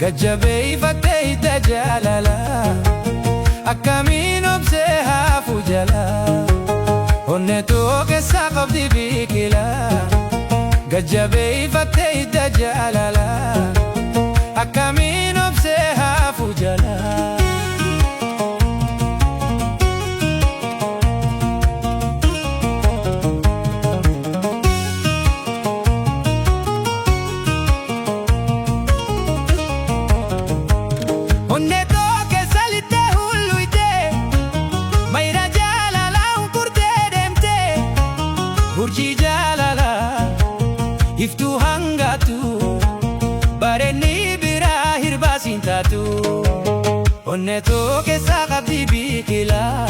Gajjabeeffattee hidda jaalalaa akkamiin obsee hafu jalaa. Onnee too keessaa qabdi biqilaa gajjabeeffattee hidda jaalalaa akkamiin obsee hafu jalaa. Onnee too keessa lixxee hulluuyitee mayra jaalalaa hunkurtee deemtee urjii jaalalaa iftuu hangaatu bareenni biraa hirbaasiin taatu. Onnee too keessaa qabdi biqilaa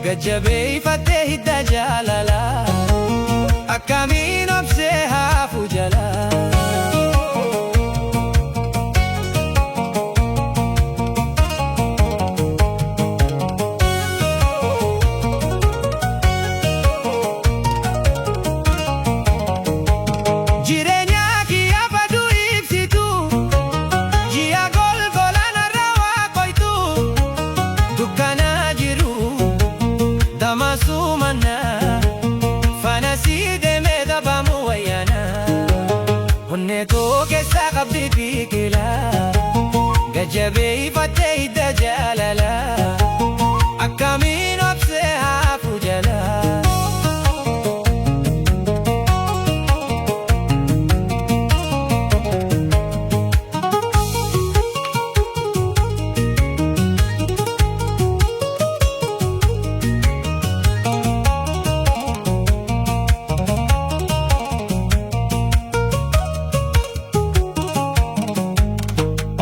gajjabeeffattee hidda jaalalaa akkamiin obsee hafu jalaa. Jireenya kiyya baduu ibsitu ji'a golgolaan irra waa qoytu dukkana jiru damasuu mana faana si deemee dhabamu wayyaana. Onnee too keessaa qabdi biqilaa gajjabeeffattee hidda jaalalaa akkamiin obsee hafu jalaa.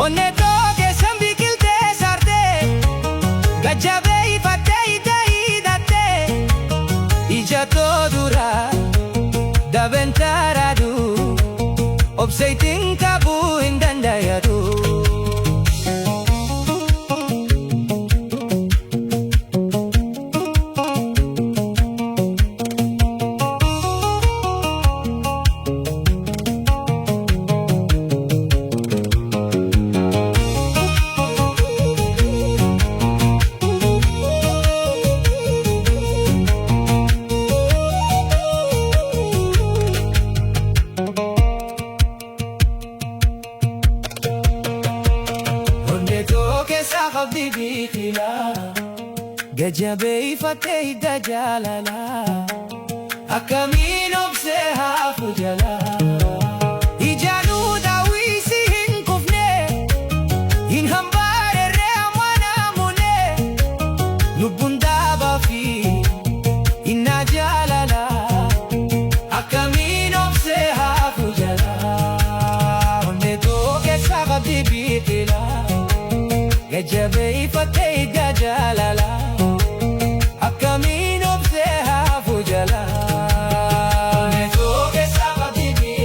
Onnee too keessan biqiltee saartee gajjabeeffattee hidda hidhattee ija too dura dabeen taraadu obseetiin qabuu hin danda'atu. Onnee too keessaa qabdi biqilaa gajjabeeffattee hidda jaalalaa akkamiin obsee hafu jalaa. Ijaanuu daawwisi hin kufne hin hambaarerree amanaamune lubbuun dhaabaa fi hinna jaalalaa akkamiin obsee hafu jalaa. Onnee too keessaa qabdi biqilaa gajjabeeffattee hidda jaalalaa.